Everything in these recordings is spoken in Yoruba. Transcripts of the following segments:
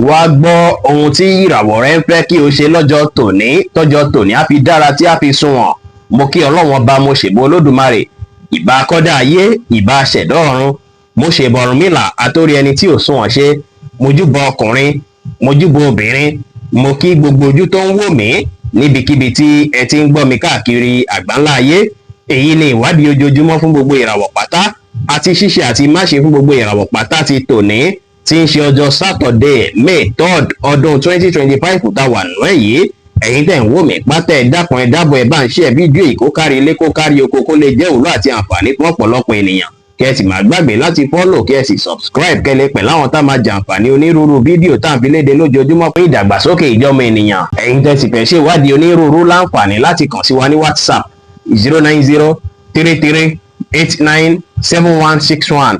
Wá gbọ́ ohun tí ìràwọ̀ rẹ ń fẹ́ kí o ṣe lọ́jọ́ tòní, tọ́jọ́ tòní á fi dára, tí á fi sunwọ̀n. Mo kí Ọlọ́wọ́n bá, mo ṣèbò Olódùmarè, ìbà kọ́dá ayé, ìbà ṣẹ̀dá ọ̀run, mo ṣèbọ̀ Ọ̀rúnmìlà àtórí ẹni tí ò sunwọ̀n ṣe. Mojúbọ ọkùnrin, mojúbọ obìnrin, mo kí gbogbo ojú tó ń wò mí níbikíbi tí ẹ ti ń gbọ́ mi káàkiri àgbáńlá ayé. Èyí ni ìwádìí ojoojúmọ́ fún gbogbo ìràwọ̀ pátá àti ṣíṣe àti máṣe fún gbogbo ìràwọ̀ pátá ti tòní, tí ń ṣe ọjọ́ Saturday, May 3rd, ọdún 2025 tá a wà nù ẹ̀ yìí. Ẹ̀yin tẹ̀ ń wò mí pátá, ẹ dákun, ẹ dábọ̀, ẹ bá ń ṣe fídíò yìí kó kárí ilé, kó kárí oko, kó lè jẹ́ òwúlò àti àǹfààní fún ọ̀pọ̀lọpọ̀ ènìyàn. Kẹ́ ẹ sì má gbàgbé láti follow, kẹ́ ẹ sì subscribe, kẹ́ lè pẹ̀lú àwọn tá máa jàǹfààní onírúurú fídíò tá à ń fi léde lójoojúmọ́ fún ìdàgbàsókè ìjọmọ ènìyàn. Ẹ̀yin tẹ́ sì fẹ́ ṣe ìwádìí onírúurú, láǹfààní láti kàn sí wa ní WhatsApp, 09033897161.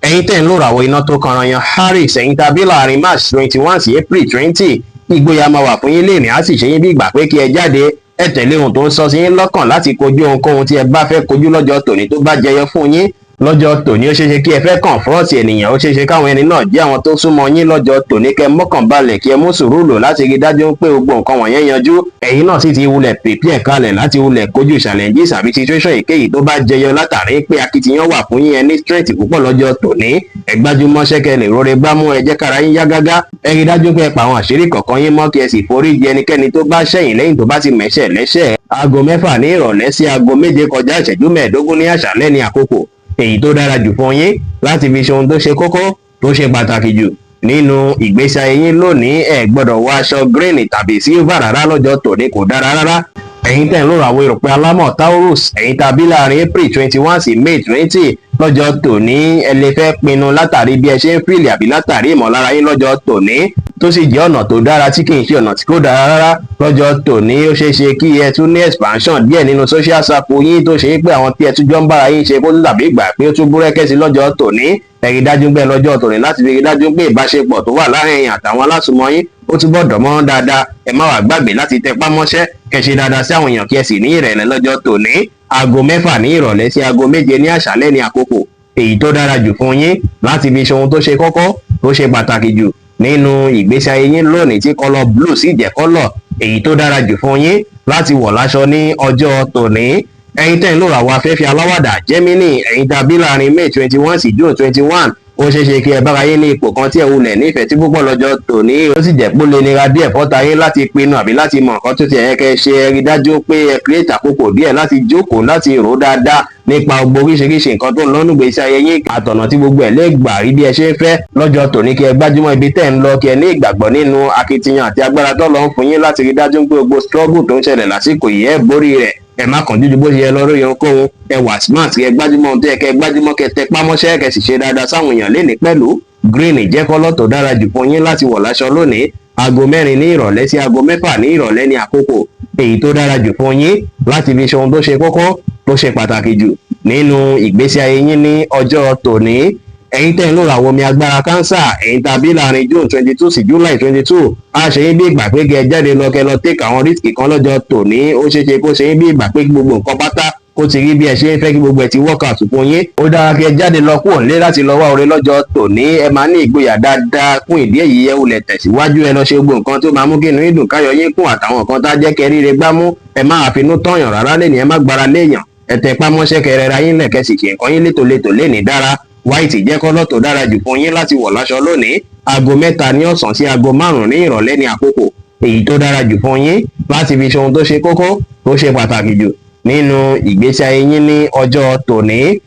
Ẹ̀yin tẹ́ ń lò ràwọ̀ iná tó kanran yan Aries, ẹ̀yin tàbí láàrin March 21 sí April 20, ìgboyà máa wà fún yín lẹ́ẹ̀ni, á sì ṣe yín bí ìgbà pé kí ẹ jáde, ẹ tẹ̀lé ohun tó ń sọ sí yín lọ́kàn láti kojú ohunkóhun tí ẹ bá fẹ́ kojú lọ́jọ́ tòní tó bá jẹyọ fún yín lọ́jọ́ tòní. Ó ṣeéṣe kí ẹ fẹ́ confront ènìyàn, ó ṣeéṣe káwọn ẹni náà jẹ́ àwọn tó súnmọ́ yín lọ́jọ́ tòní. Kẹ́ mọ́kàn balẹ̀, kí ẹ mú sùúrù lò láti rí dájú pé gbogbo nǹkan wọ̀nyẹn yanjú. Ẹ̀yin náà sì ti wulẹ̀ prepare kalẹ̀ láti wulẹ̀ kojú challenges àbí situation èkéyìí tó bá jẹyọ, látàrí pé akitiyan wà fún yín, ẹ ní strength púpọ̀ lọ́jọ́ tòní. Ẹ gbájúmọ́ṣẹ́ kẹ́ lè rọrẹ gbámú, ẹ jẹ́ kára yín yá gágá. Ẹ rí dájú pé ẹ pa àwọn àṣírí kọ̀ọ̀kan yín mọ́, kí ẹ sì forí jì ẹnikẹ́ni tó bá ṣẹ̀yìn lẹ́yìn tó bá ti mẹ́ṣẹ̀ lẹ́ṣẹ̀. Aago 6 ní ìrọ̀lẹ́ sí aago 6:45 ní àṣálẹ́ ní àkókò èyí tó dára jù fún yín láti fi ṣe ohun tó ṣe kókó, tó ṣe pàtàkì jù nínú ìgbésí ayé yín lónìí. Ẹ gbọ́dọ̀ wọ aṣọ green tàbí silver rárá lọ́jọ́ tòní, kò dára rárá. Ẹ̀yin tẹ̀ ń lò àwọn erùpẹ̀ alámọ̀ Taurus, ẹ̀yin tàbí láàrin April 21 sí May 20, lọ́jọ́ tòní ẹ lè fẹ́ pinnu látàrí bí ẹ ṣe ń feel àbí látàrí ìmọ̀lára yín lọ́jọ́ tòní, tó sì jẹ́ ọ̀nà tó dára tí kì í ṣe ọ̀nà tí kò dára rárá. Lọ́jọ́ tòní, ó ṣeé ṣe kí ẹ tún ní expansion díẹ̀ nínú social circle yín, tó ṣe é pé àwọn tí ẹ tún jọ ń bára yín ṣe kó tún dàbí ìgbà pé ó tún búrẹ́kẹ́ sí lọ́jọ́ tòní. Ẹ rí dájú pé lọ́jọ́ tòní, láti fi rí dájú pé ìbáṣepọ̀ tó wà láàrin ẹ̀yin àtàwọn alásùnmọ́ yín, ó túbọ̀ dánmọ́rán dáadáa. Ẹ má wàá gbàgbé láti tẹpá mọ́ṣẹ́, kẹ́ ṣe dáadáa sí àwọn èèyàn, kí ẹ sì ní ìrẹ̀lẹ̀ lọ́jọ́ tòní. Aago 6 ní ìrọ̀lẹ́ sí aago 7 ní àṣálẹ́ ní àkókò èyí tó dára jù fún yín láti fi ṣe ohun tó ṣe kókó, tó ṣe pàtàkì jù nínú ìgbésí ayé yín lónìí, tí colour blue sì jẹ́ colour èyí tó dára jù fún yín láti wọ̀ láṣọ ní ọjọ́ tòní. Ẹ̀yin tẹ́ ń lò ràwọ̀ afẹ́fẹ́ aláwàdà Gemini, ẹ̀yin tàbí láàrin May 21 sí June 21, ó ṣeé ṣe kí ẹ bára yín ní ipò kan tí ẹ wulẹ̀ nífẹ̀ẹ́ tí púpọ̀ lọ́jọ́ tòní, ó sì jẹ́ pé ó lè nira díẹ̀ fọ́ta yín láti pinnu àbí láti mọ nǹkan tó ti ẹ̀yẹ kẹ́ ṣe. Ẹ rí dájú pé ẹ create àkókò díẹ̀ láti jókòó, láti rò dáadáa nípa gbogbo oríṣiríṣi nǹkan tó ń lọ́nù gbèsè ayé yín, àtọ̀nà tí gbogbo ẹ̀ lè gbà rí bí ẹ ṣe ń fẹ́ lọ́jọ́ tòní. Kí ẹ gbájúmọ́ ibi tẹ́ ń lọ, kí ẹ ní ìgbàgbọ́ nínú akitiyan àti agbára tó lọ ń fún yín láti rí dájú pé gbogbo struggle tó ń ṣẹlẹ̀ lásìkò yìí, ẹ borí rẹ̀. Ẹ má kàn jújú bó ṣe yẹ lọ lórí ohunkóhun. Ẹ wà smart, kí ẹ gbájúmọ́ ohun tó yẹ kẹ́ ẹ gbájúmọ́, kẹ́ tẹpá mọ́ṣẹ́, kẹ́ sì ṣe dáadáa sáwọn èèyàn lénìí. Pẹ̀lú green jẹ́ colour tó dára jù fún yín láti wọ̀ láṣọ lónìí. Aago 4 ní ìrọ̀lẹ́ sí aago 6 ní ìrọ̀lẹ́ ní àkókò èyí tó dára jù fún yín láti fi ṣe ohun tó ṣe kókó, tó ṣe pàtàkì jù nínú ìgbésí ayé yín ní ọjọ́ tòní. Ẹ̀yin tẹ́ ń lò ràwọ̀ omi agbára Cancer, ẹ̀yin tàbí láàrin June 22 sí July 22, á ṣe yín bí ìgbà pé kẹ́ ẹ jáde lọ, kẹ́ lọ take àwọn risk kan lọ́jọ́ tòní. Ó ṣeé ṣe kó ṣe yín bí ìgbà pé gbogbo nǹkan pátá kó ti rí bí ẹ ṣe ń fẹ́, kí gbogbo ẹ̀ ti work out fún yín. Ó dára kí ẹ jáde lọ kúrò nílé láti lọ wá oore lọ́jọ́ tòní. Ẹ máa ní ìgboyà dáadáa. Fún ìdí èyí, ẹ wulẹ̀ tẹ̀síwájú, ẹ lọ ṣe gbogbo nǹkan tó máa mú kí inú yín dùn, káyọ̀ yín kún, àtàwọn nǹkan tá jẹ́ kẹ́ ríre gbámú. Ẹ má àfinú tọ̀yàn rárá lẹ́ni, ẹ má gbára léèyàn. Ẹ tẹpá mọ́ṣẹ́, kẹrẹra yín lẹ̀kẹ́, sì ṣe nǹkan yín létòlétò lénìí dára. White jẹ́ colour tó dára jù fún yín láti wọ̀ láṣọ lónìí. Aago 3 ní ọ̀sán sí aago 5 ní ìrọ̀lẹ́ ní àkókò èyí tó dára jù fún yín láti fi ṣe ohun tó ṣe kókó, tó ṣe pàtàkì jù nínú ìgbésí ayé yín ní ọjọ́ tòní.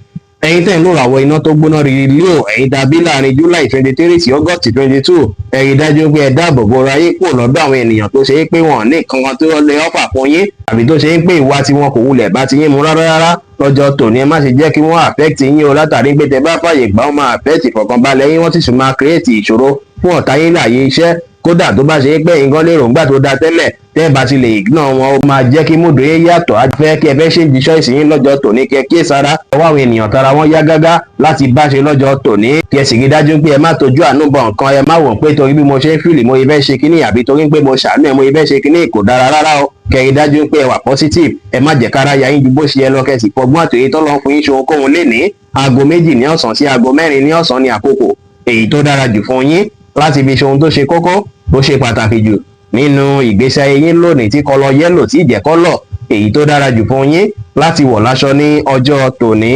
Ẹ̀yin tẹ́ ń lò ràwọ̀ iná tó gbóná riri Leo, ẹ̀yin tàbí láàrin July 23 sí August 22, ẹ rí dájú pé ẹ dáàbò bo ara yín kúrò lọ́dọ̀ àwọn ènìyàn tó ṣe é pé wọ́n ní nǹkan tó lè offer fún yín, àbí tó ṣe é pé ìwà tí wọn kò wulẹ̀ bá ti yín mu rárá rárá. Lọ́jọ́ tòní, ẹ má ṣe jẹ́ kí wọ́n affect yín o, látàrí pé tẹ bá fàyè gbà, wọ́n máa affect ìfọ̀kànbalẹ̀ yín, wọ́n sì tún máa create ìṣòro fún ọ̀tá yín láàyè iṣẹ́. Kódà tó bá ṣe é pé nǹkan lérò ńgbà tó da tẹ́lẹ̀, tẹ́ ẹ bá ti lè ignore wọn, ó máa jẹ́ kí mood yín yàtọ̀. Á fẹ́ kí ẹ fẹ́ ṣe choice yín lọ́jọ́ tòní, kí ẹ kíyè sára ọwọ́ àwọn ènìyàn tara wọn yá gágá láti bá ṣe lọ́jọ́ tòní, kí ẹ sì rí dájú pé ẹ má tójú àánú bọ̀ nǹkan. Ẹ má wò pé torí bí mo ṣe ń feel mo fẹ́ ṣe kíní, àbí torí pé mo ṣàánú ẹ mo fẹ́ ṣe kíní, kò dára rárá o. Kẹ́ rí dájú pé ẹ wà positive, ẹ má jẹ́ kára ya yín ju bó ṣe yẹ lọ, kẹ́ sì fọgbọ́n àtòyè tọ́lọ́ fún yín ṣe ohunkóhun lénìí. Aago 2 ní ọ̀sán sí aago 4 ní ọ̀sán ní àkókò èyí tó dára jù fún yín. Láti fi ṣe ohun tó ṣe kókó, tó ṣe pàtàkì jù nínú ìgbésí ayé yín lónìí, tí color yellow tí jẹ́ color èyí tó dára jù fún yín láti wọ̀ láṣọ ní ọjọ́ tòní.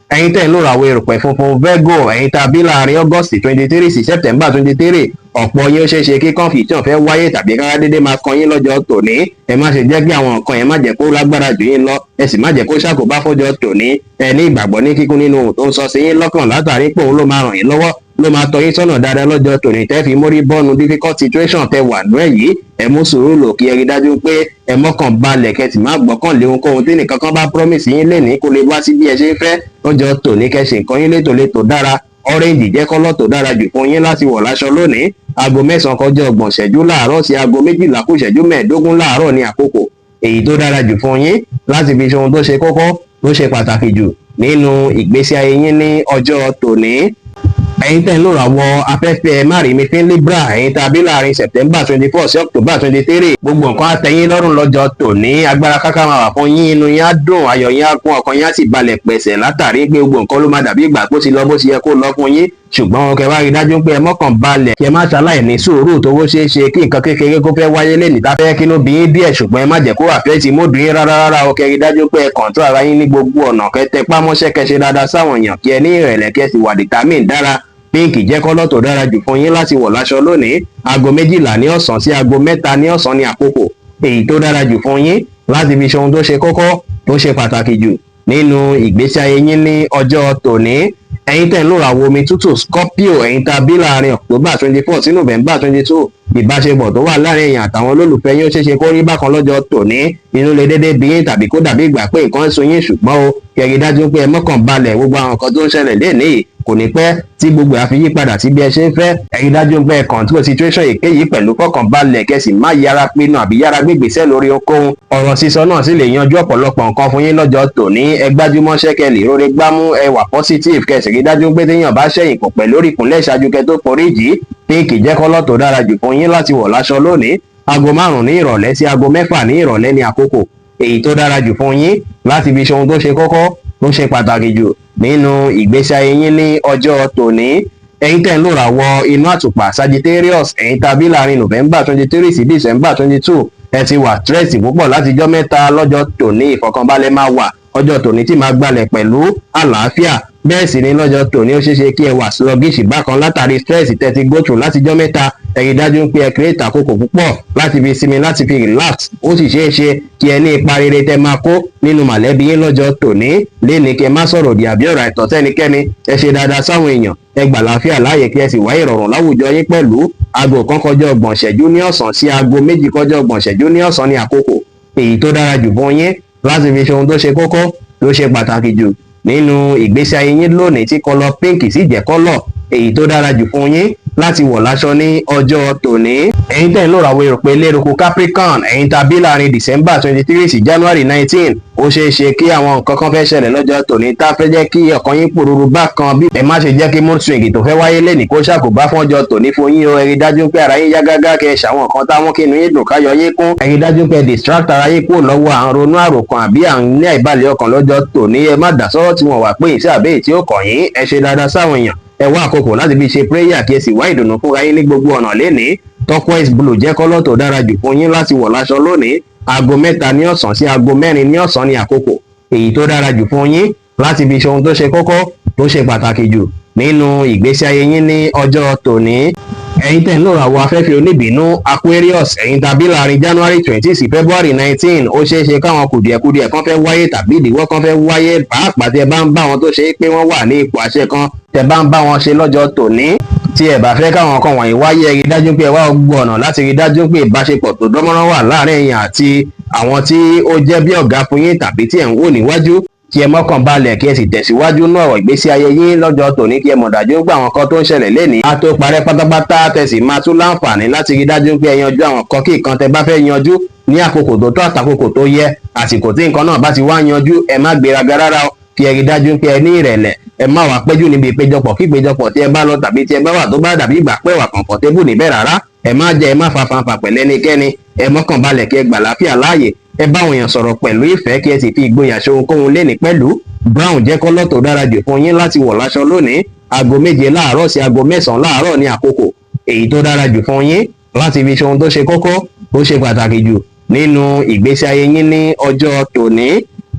Ẹ̀yin tẹ̀ ń lò ràwọ̀ erùpẹ̀ funfun, Virgo, ẹ̀yin tá a bí láàrin August 23 sí September 23, ọ̀pọ̀ yín, ó ṣeé ṣe kí confusion fẹ́ wáyé tàbí kára dédé máa kan yín lọ́jọ́ tòní. Ẹ má ṣe jẹ́ kí àwọn nǹkan yẹn, má jẹ́ kó lágbára jù yín lọ, ẹ sì má jẹ́ kó ṣàkóbá fọ́jọ́ tòní. Ẹ ní ìgbàgbọ́ ní kíkún nínú ohun tó ń sọ sí yín lọ́kàn, látàrí pé òun ló máa ràn yín lọ́wọ́, ló máa tọ́ yín sọ́nà dáadáa lọ́jọ́ tòní tẹ́ fi mórí bọ́nu difficult situation tẹ́ wà nú ẹ̀ yìí. Ẹ mú sùúrù lò, kí ẹ rí dájú pé ẹ mọ́kàn balẹ̀, kẹ́ sì má gbọ́kàn lé ohunkóhun tí nìkan kan bá promise yín lénìí kó lè wá sí bí ẹ ṣe ń fẹ́ lọ́jọ́ tòní. Kẹ́ ṣe nǹkan yín létòlétò dára. Orange jẹ́ color tó dára jù fún yín láti wọ̀ láṣọ lónìí. Aago 9 kọjá 30 ṣẹ́jú láàárọ̀ sí aago 12 kù ṣẹ́jú 15 láàárọ̀ ní àkókò èyí tó dára jù fún yín láti fi ṣe ohun tó ṣe kókó, tó ṣe pàtàkì jù nínú ìgbésí ayé yín ní ọjọ́ tòní. Ẹ̀yin tẹ́ ń lò ràwọ̀ afẹ́fẹ́ márìmífín, Libra, ẹ̀yin tàbí láàrin September 24 sí October 23, gbogbo nǹkan á tẹ́yín lọ́rùn lọ́jọ́ tòní. Agbára káká máa wà fún yín, inú yín á dùn, ayọ̀ yín á kún, ọkàn yín á sì balẹ̀ pẹ̀sẹ̀, látàrí pé gbogbo nǹkan ló máa dàbí ìgbà bó ti lọ bó ti yẹ kó lọ fún yín. Ṣùgbọ́n kẹ́ wá rí dájú pé ẹ mọ́kàn balẹ̀, kí ẹ má ṣaláì ní sùúrù tó bó ṣeé ṣe kí nǹkan kékeré kó fẹ́ wáyé lẹ́nìí tá fẹ́ kínú bí yín díẹ̀, ṣùgbọ́n ẹ má jẹ́ kó affect mood yín rárá rárá o. Kẹ́ rí dájú pé ẹ control ara yín ní gbogbo ọ̀nà, kẹ́ tẹpá mọ́ṣẹ́, kẹ́ ṣe dáadáa sáwọn èèyàn, kí ẹ ní ìrẹ̀lẹ̀, kẹ́ sì wà determined dára. Pink jẹ́ color tó dára jù fún yín láti wọ̀ láṣọ lónìí. Aago 12 ní ọ̀sán sí aago 3 ní ọ̀sán ní àkókò èyí tó dára jù fún yín láti fi ṣe ohun tó ṣe kókó, tó ṣe pàtàkì jù nínú ìgbésí ayé yín ní ọjọ́ tòní. Ẹ̀yin tẹ̀ ń lò ràwọ̀ omi tútù, Scorpio, ẹ̀yin tá a bí láàrin October 24 sí November 22, ìbáṣepọ̀ tó wà láàrin èèyàn àtàwọn olólùfẹ́ yín, ó ṣeéṣe kó rí bákan lọ́jọ́ tòní. Inú lè dédé bí yín tàbí kó dàbí ìgbà pé nǹkan ń sun yín, ṣùgbọ́n o kẹ̀rí dájú pé ẹ mọ́kàn balẹ̀. Gbogbo àwọn nǹkan tó ń ṣẹlẹ̀ lénìí, kò ní pẹ́ tí gbogbo ẹ̀ á fi yí padà sí bí ẹ ṣe ń fẹ́. Ẹ rí dájú pé ẹ control situation èkéyìí pẹ̀lú fọkànbalẹ̀, kẹ́ sì má yára pinnu àbí yára gbégbèsè lórí ohunkóhun. Ọ̀rọ̀ sísọ náà sì lè yanjú ọ̀pọ̀lọpọ̀ nǹkan fún yín lọ́jọ́ tòní. Ẹ gbájúmọ́ṣẹ́, kẹ́ lè róore gbámú, ẹ wà positive, kẹ́ sì rí dájú pé téèyàn bá ṣẹ̀yìn kò pẹ̀ lórí ìkúnlẹ̀ ṣáájú kẹ́ tó forí jì í. Pink jẹ́ color tó dára jù fún yín láti wọ̀ láṣọ lónìí. Aago 5 ní ìrọ̀lẹ́ sí aago 6 ní ìrọ̀lẹ́ ní àkókò èyí tó dára jù fún yín láti fi ṣe ohun tó ṣe kókó, tó ṣe pàtàkì jù nínú ìgbésí ayé yín ní ọjọ́ tòní. Ẹ̀yin tẹ́ ń lò ràwọ̀ inú àtùpà, Sagittarius, ẹ̀yin tàbí láàrin November 23 sí December 22, ẹ ti wà stress púpọ̀ látijọ́ mẹ́ta. Lọ́jọ́ tòní, ìfọ̀kànbalẹ̀ máa wà ọjọ́ tòní tí máa gbalẹ̀ pẹ̀lú àlàáfíà. Bẹ́ẹ̀ sì ni lọ́jọ́ tòní, ó ṣeé ṣe kí ẹ wà sluggish bákan látàrí stress tẹ́ ti go through látijọ́ mẹ́ta. Ẹ rí dájú pé ẹ create àkókò púpọ̀ láti fi sinmi, láti fi relax. Ó sì ṣeé ṣe kí ẹ ní ipa rere tẹ́ máa kó nínú mọ̀lẹ́bí yín lọ́jọ́ tòní léni. Kí ẹ má sọ̀rọ̀ òdì àbí ọ̀rọ̀ àìtọ́ sẹ́nikẹ́ni. Ẹ ṣe dáadáa sáwọn èèyàn, ẹ gbà láàfíà láàyè, kí ẹ sì wá ìrọ̀rùn láwùjọ yín pẹ̀lú. Aago 1 kọjá 30 ṣẹ́jú ní ọ̀sán sí aago 2 kọjá 30 ṣẹ́jú ní ọ̀sán ní àkókò èyí tó dára jù fún yín láti fi ṣe ohun tó ṣe kókó, tó ṣe pàtàkì jù nínú ìgbésí ayé yín lónìí, tí color pink sì jẹ́ color èyí tó dára jù fún yín láti wọ̀ láṣọ ní ọjọ́ tòní. Ẹ̀yin tẹ̀ ń lò ràwọ̀ erùpẹ̀ eléruku, Capricorn, ẹ̀yin tàbí láàrin December 23 sí January 19, ó ṣeé ṣe kí àwọn nǹkan kan fẹ́ ṣẹlẹ̀ lọ́jọ́ tòní tá a fẹ́ jẹ́ kí ọkàn yín pòrúurú bákan. Bí ẹ má ṣe jẹ́ kí mood swing tó fẹ́ wáyé lẹ́nìí kó ṣàkóbá fún ọjọ́ tòní fún yín o. Ẹ rí dájú pé ara yín yá gágá, kẹ́ ẹ ṣàwọn nǹkan táwọn kí inú yín dùn, káyọ̀ yín kún. Ẹ rí dájú pé distract ara yín kúrò lọ́wọ́ à ń ronú àròkàn àbí à ń ní àìbalẹ̀ ọkàn lọ́jọ́ tòní. Ẹ má dá sọ́rọ̀ tí wọ́n wà pé ìṣe àbẹ́yì tí ó kàn yín. Ẹ ṣe dáadáa sáwọn èèyàn, ẹ wá àkókò láti fi ṣe prayer, kí ẹ sì wá ìdùnnú fúnra yín ní gbogbo ọ̀nà lénìí. Turquoise blue jẹ́ color tó dára jù fún yín láti wọ̀ láṣọ lónìí. Aago 3 ní ọ̀sán sí aago 4 ní ọ̀sán ní àkókò èyí tó dára jù fún yín láti fi ṣe ohun tó ṣe kókó, tó ṣe pàtàkì jù nínú ìgbésí ayé yín ní ọjọ́ tòní. Ẹ̀yin tẹ̀ ń lò ràwọ̀ afẹ́fẹ́ oníbínú, Aquarius, ẹ̀yin tàbí láàrin January 20 sí February 19, ó ṣeé ṣe káwọn kùdìẹ̀kudiẹ̀ kan fẹ́ wáyé tàbí ìdíwọ́ kan fẹ́ wáyé, pàápàá tí ẹ bá ń bá wọn tó ṣe é pé wọ́n wà ní ipò àṣẹ kan, tẹ bá ń bá wọn ṣe lọ́jọ́ tòní. Tí ẹ bá fẹ́ káwọn kan wọ̀nyí wáyé, ẹ rí dájú pé ẹ wá gbogbo ọ̀nà láti rí dájú pé ìbáṣepọ̀ tó dánmọ́rán wà láàrin ẹ̀yin àti àwọn tí ó jẹ́ bí ọ̀gá fún yín tàbí tí ẹ̀ ń wò níwájú, kí ẹ mọ́kàn balẹ̀, kí ẹ sì tẹ̀síwájú náà ọ̀rọ̀ ìgbésí ayé yín lọ́jọ́ tòní. Kí ẹ mọ̀ dájú pé àwọn kan tó ń ṣẹlẹ̀ lénìí á tó parẹ́ pátápátá, tẹ̀sí máa tún láǹfààní láti rí dájú pé ẹ yanjú àwọn kan kí nǹkan tẹ bá fẹ́ yanjú ní àkókò tó tọ́ àtàkókò tó yẹ. Àsìkò tí nǹkan náà bá ti wá yanjú, ẹ má gbéraga rárá o, kí ẹ rí dájú pé ẹ ní ìrẹ̀lẹ̀. Ẹ má wàá péjú níbi ìpéjọpọ̀ kí ìpéjọpọ̀ tí ẹ bá lọ tàbí tí ẹ bá wà tó bá dàbí ìgbà pé wà comfortable níbẹ̀ rárá. Ẹ má jẹ́, ẹ má fa fanfà pẹ̀lẹ́ ẹnikẹ́ni. Ẹ mọ́kàn balẹ̀, kí ẹ gbà láfíà láàyè. Ẹ bá àwọn èèyàn sọ̀rọ̀ pẹ̀lú ìfẹ́, kí ẹ sì fi ìgboyà ṣe ohunkóhun lénìí pẹ̀lú. Brown jẹ́ color tó dára jù fún yín láti wọ̀ láṣọ lónìí. Aago 7 láàárọ̀ sí aago 9 láàárọ̀ ní àkókò Èyí tó dára jù fún yín láti fi ṣe ohun tó ṣe kókó, tó ṣe pàtàkì jù nínú ìgbésí ayé yín ní ọjọ́ tòní,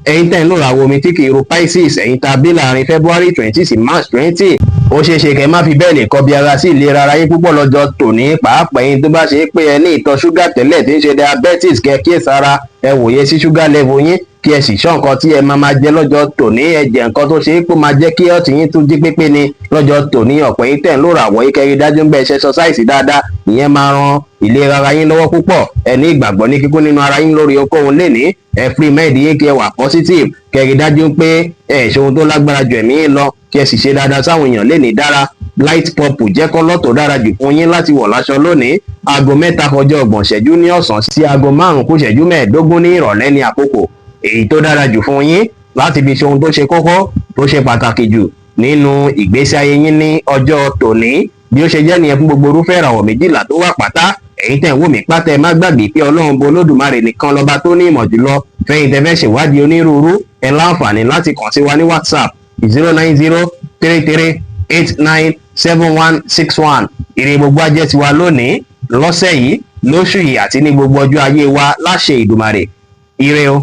ẹ̀yin tẹ́ ń lò ràwọ̀ omi tí kì í ru, Pisces, ẹ̀yin tá a bí láàrin February 20 sí March 20, ó ṣeé ṣe kẹ́ má fi bẹ́ẹ̀ lè kọbi ara sí ìlera ara yín púpọ̀ lọ́jọ́ tòní, pàápàá ẹ̀yin tó bá ṣe é pé ẹ ní ìtọ̀ ṣúgà tẹ́lẹ̀ tí ń ṣe diabetes. Kẹ́ kíyèsára, ẹ wòye sí ṣúgà level yín, kí ẹ sì ṣọ́ nǹkan tí ẹ máa máa jẹ lọ́jọ́ tòní. Ẹ jẹ nǹkan tó ṣe é pé máa jẹ́ kí ọ̀tí yín tún jí pépé ni lọ́jọ́ tòní. Ọ̀pọ̀ yín tẹ̀ ń lò ràwọ̀ yín, kẹ́rí dájú ń bẹ́ ṣe exercise dáadáa, ìyẹn máa ran ìlera ara yín lọ́wọ́ púpọ̀. Ẹ ní ìgbàgbọ́ ní kíkún nínú ara yín lórí ohunkóhun lénìí. Ẹ free mind yín, kí ẹ wà positive, kẹ́rí dájú pé ẹ ṣe ohun tó lágbára ju ẹ̀mí yín lọ, kí ẹ sì ṣe dáadáa sáwọn èèyàn lénìí. Dára, light purple jẹ́ colour tó dára jù fún yín láti wọ̀ láṣọ lónìí. 3:30 ní ọ̀sán sí 4:45 ní ìrọ̀lẹ́ ní àkókò èyí tó dára jù fún yín láti fi ṣe ohun tó ṣe kókó, tó ṣe pàtàkì jù nínú ìgbésí ayé yín ní ọjọ́ tòní. Bí ó ṣe jẹ́ nìyẹn fún gbogbo irúfẹ́ ìràwọ̀ 12 tó wà pátá. Ẹ̀yin tẹ̀ ń wò mí pátá, ẹ má gbàgbé pé Ọlọ́run bo Olódùmarè nìkan lọ́ba tó ní ìmọ̀ jùlọ. Fẹ́yìn tẹ́ fẹ́ ṣèwádìí onírúurú, ẹ láǹfààní láti kàn sí wa ní WhatsApp, 09033897161. Ire gbogbo ajẹ́ tiwa lónìí, lọ́sẹ̀ yìí, lóṣù yìí àti ní gbogbo ọjọ́ ayé wa láṣẹ Ìdùmarè. Ire o.